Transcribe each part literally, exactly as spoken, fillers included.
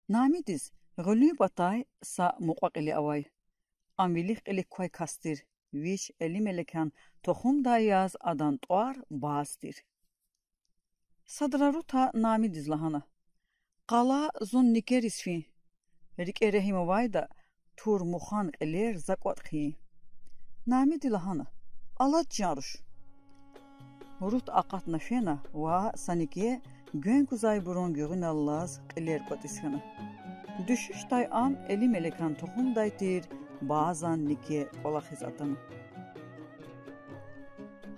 Намидиз гъуьлуьн патай са мукьва-кьили авай. Ам вилик-кьилик квай кас тир, вич Элимелекан тухумдай яз адан тӀвар Бааз тир. Садра Рута Намидиз лагьана: Къала зун никериз фин. РикӀе регьим авайда, тур мухан кьилер за кӀватӀ хъийин. Намиди лагьана: Алад, чан руш. Рут акъатна фена ва са нике гвен гузайбурун гуьгъуьналлаз кьилер кӀватӀиз хьана. Дуьшуьшдай ам Элимелекан тухумдай тир Баазан нике кӀвалахиз атана.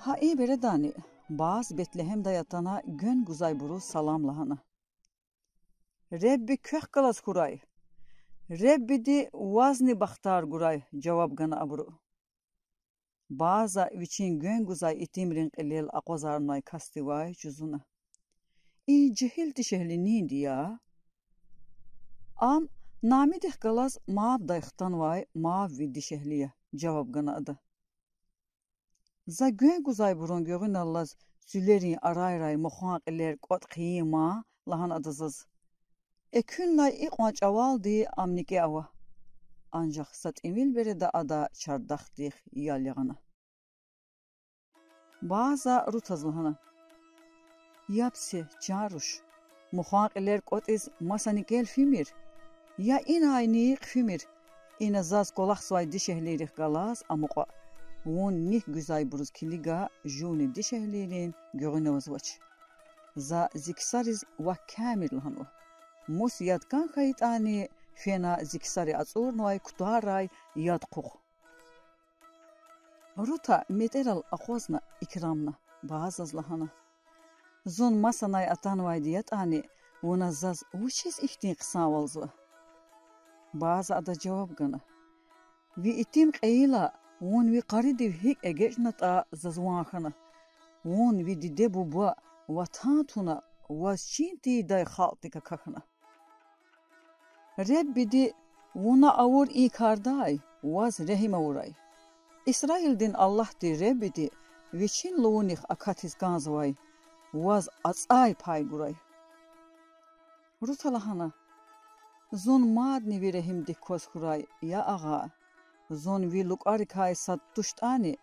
Гьа и бередани Бааз Бетлегьемдай атана гвен гузайбуруз салам лагьана. Ребби квехъ галаз хьурай! Реббиди вазни бахтар гурай! жаваб гана абуру. Бааза вичин гвен гузвай итимрин кьилел акъвазарнавай касдивай жузуна: И жегьил дишегьли нинди я? Ам Намидихъ галаз Маабдай хтанвай Маабви дишегьли я, жаваб гана ада. За гвен гузвайбурун гуьгъуьналлаз цуьлерин арайрай мухан кьилер кӀватӀ хъийин ман лагьана ада заз. Экуьнлай икьван чӀавалди ам никӀе ава. Анжах са тӀимил береда ада чардахдихъ ял ягъана. Бааза Рутаз лагьана: Яб це, чан руш, мухан кьилер кӀватӀиз маса никӀел фимир, я инайни хъфимир, ина заз кӀвалахзавай дишегьлийрихъ галаз амукьа, вун нихъ гуьзайбуруз килига жувни дишегьлийрин гуьгъуьна авазвач. За зи ксариз вак кямир лагьанва. Мус яд кӀан хьайитӀани, фена зи ксари ацӀурнавай кутаррай яд хъухъ. Рута метӀерал акъвазна икрамна, Баазаз лагьана: Зун масанай атанвайди ятӀани, вуна заз вучиз ихьтин хъсанвалзава? Бааза адаз жаваб гана: Ви итим кьейила, вун ви къаридив гьикӀ эгечӀнатӀа, заз ван хьана. Вун ви диде-буба ватан туна, ваз чин тийидай халкьдик акахьна. Реббиди вуна авур и кардай ваз регьим авурай. Исраилдин Аллагьди Реббиди Вичин лугьунихъ акатиз кӀанзавай ваз ацӀай пай гурай. Рута лагьана: Зун мадни ви регьимдик кваз хьурай, я агъа. Зун ви лукӀарикай сад туштӀани,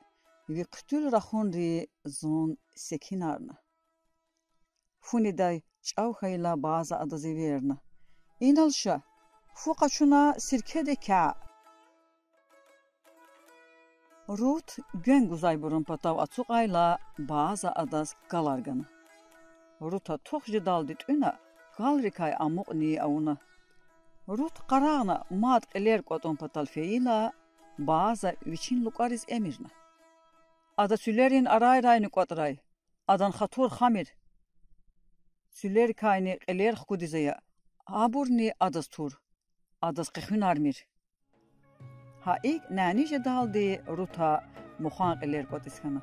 ви хъуьтуьл рахунри зун секинарна. Фу недай чӀав хьайила, Бааза адаз эверна: Инал ша, фу къачуна сиркеди кя! Рут гвен гузайбурун патав ацукьайла, Бааза адаз калар гана. Рута тух жедалди тӀуьна, калрикай амукьни авуна. Рут къарагъна мад кьилер кӀватӀун патал фейила, Бааза вичин лукӀариз эмирна: Ада цуьлерин арайрайни кӀватӀрай, адан хатур хамир. Цуьлерикайни кьилер хкудиз ая, абурни адаз тур, адаз къехуьнармир. Гьа икӀ няни жедалди Рута мухан кьилер кӀватӀиз хьана.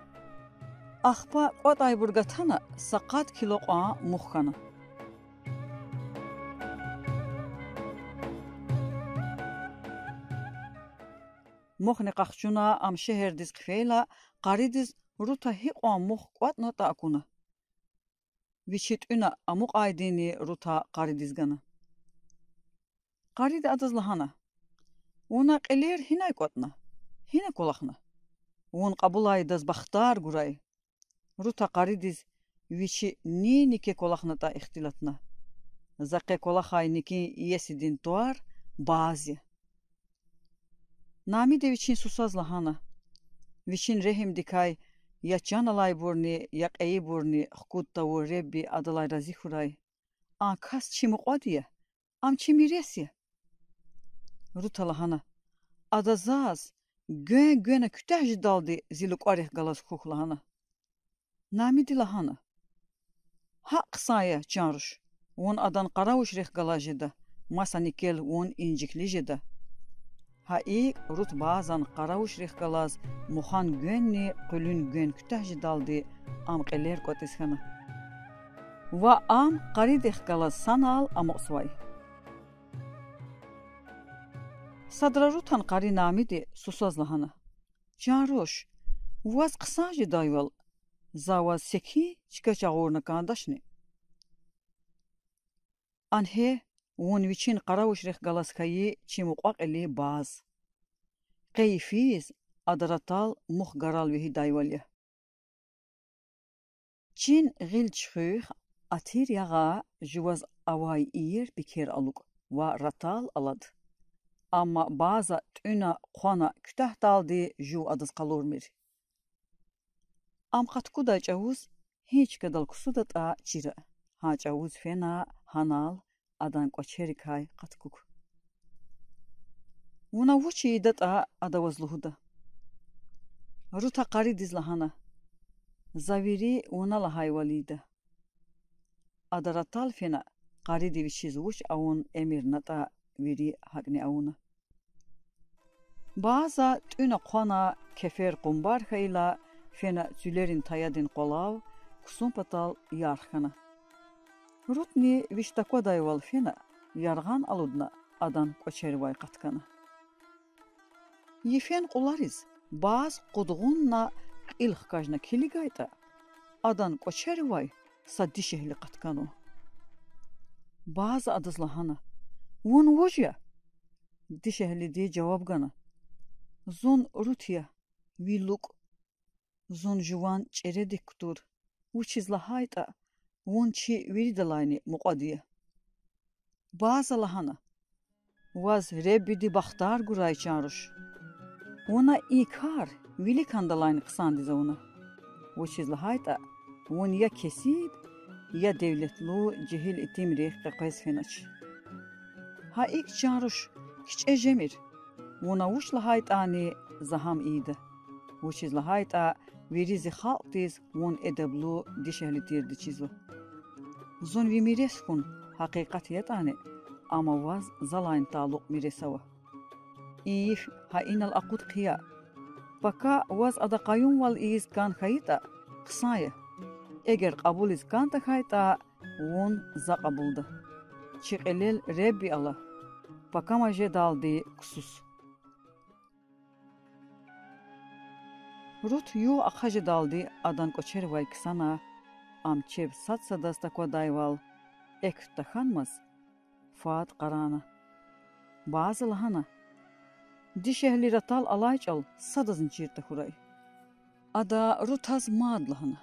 Ахпа кӀватӀайбур гатана са къад кило кьван мух хьана. Мухни къахчуна, ам шегьердиз хъфейла, къаридиз Рута гьикьван мух кӀватӀнатӀа акуна. Вичи тӀуьна амукьайдини Рута къаридиз гана. Къариди адаз лагьана: Вуна кьилер гьинай кӀватӀна? Гьина кӀвалахна? Вун кьабулайдаз бахтар гурай. Рута къаридиз вичи нин нике кӀвалахнатӀа ихтилатна. За къе кӀвалахай никин иесидин тӀвар Бааз я. Наамиди вичин сусаз лагьана: Вичин регьимдикай я чан алайбурни, я кьейибурни хкуд тавур Ребби адалай рази хьурай. А кас чи мукьвади я, ам чи мирес я. Рута лагьана: Ада заз гвен-гвена куьтягь жедалди зи лукӀарихъ галаз хьухь лагьана. Наамиди лагьана: Гьакӏ хъсан я, чан руш. Вун адан къаравушрихъ галаз жеда, маса никел вун инжикли жеда. Гьа икӏ Рут Баазан къаравушрихъ галаз мухан гвенни къуьлуьн гвен куьтягь жедалди ам кьилер кӏватӏиз хьана. Ва ам къаридихъ галаз санал амукьзавай. Садра Рутан къари Наамиди сусаз лагьана: Чан руш, ваз хъсан жедайвал, за ваз секин чка жагъурна кӏандачни? Ангье, Вун вичин къаравушрихъ галаз хьайи чи мукьва-кьили Бааз. Къе йифиз ада Ратал мух гарал вегьидайвал я. Чин гъил чуьхуьх, атир ягъа, жуваз авай иер пекер алукӀ ва Ратал алад. Амма Бааза тӀуьна, хъвана куьтягьдалди жув адаз къалурмир. Ам къаткудай чӀавуз гьи чкадал ксудатӀа чира, гьа чӀавуз фена гьанал адан кӀвачерикай къаткук. Вуна вуч ийидатӀа, ада ваз лугьуда. Рута къаридиз лагьана: За вири вуна лагьайвал ийида. Ада Ратал фена, къариди вичиз вуч авун эмирнатӀа, вири гьакӀни авуна. Бааза тӀуьна-хъвана кефер-къумбар хьайила, фена цуьлерин таядин къвалав ксун патал ярх хьана. Рутни вич таквадайвал фена, яргъан алудна, адан кӀвачеривай къаткана. Йифен кьулариз Бааз къудгъунна кьил хкажна килигайтӀа, адан кӀвачеривай са дишегьли къатканва. Бааза адаз лагьана: Вун вуж я? Дишегьлиди жаваб гана: Зун Рут я, ви лукӀ. Зун жуван чӀередик кутур, вучиз лагьайтӀа вун чи виридалайни мукьвади я. Бааза лагьана: Ваз Реббиди бахтар гурай, чан руш. Вуна и кар виликандалайни хъсандиз авуна, вучиз лагьайтӀа вун я кесиб, я девлетлу жегьил итимрихъ къекъвез фенач. Гьа икӀ, чан руш, кичӀе жемир, вуна вуч лагьайтӀани за гьам ийида, вучиз лагьайтӀа вири зи халкьдиз вун эдеблу дишегьли тирди чизва. Зун ви мирес хьун гьакъикъат ятӀани, амма ваз залайни талукь мирес ава. И йиф гьа инал акъуд хъия. Пака ваз ада къаюмвал ийиз кӀан хьайитӀа, хъсан я. Эгер кьабулиз кӀан тахьайтӀа, вун за кьабулда. Чи кьилел Ребби ала, пакама жедалди ксус. Рут югъ ахъа жедалди адан кӀвачеривай ксана, ам чеб сад-садаз таквадайвал экв тахьанмаз, фад къарагъна. Бааза лагьана: Дишегьли Ратал алай чӀал садазни чир тахьурай. Ада Рутаз мад лагьана: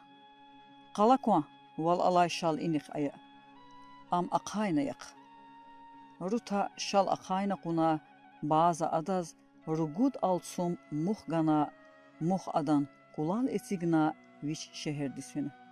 Къала кван, вал алай шал инихъ ая. Ам ахъайна яхъ. Рута шал ахъайна кьуна, Бааза адаз ругуд алцум мух гана, мух адан кӀулал эцигна, вич шегьердиз фена.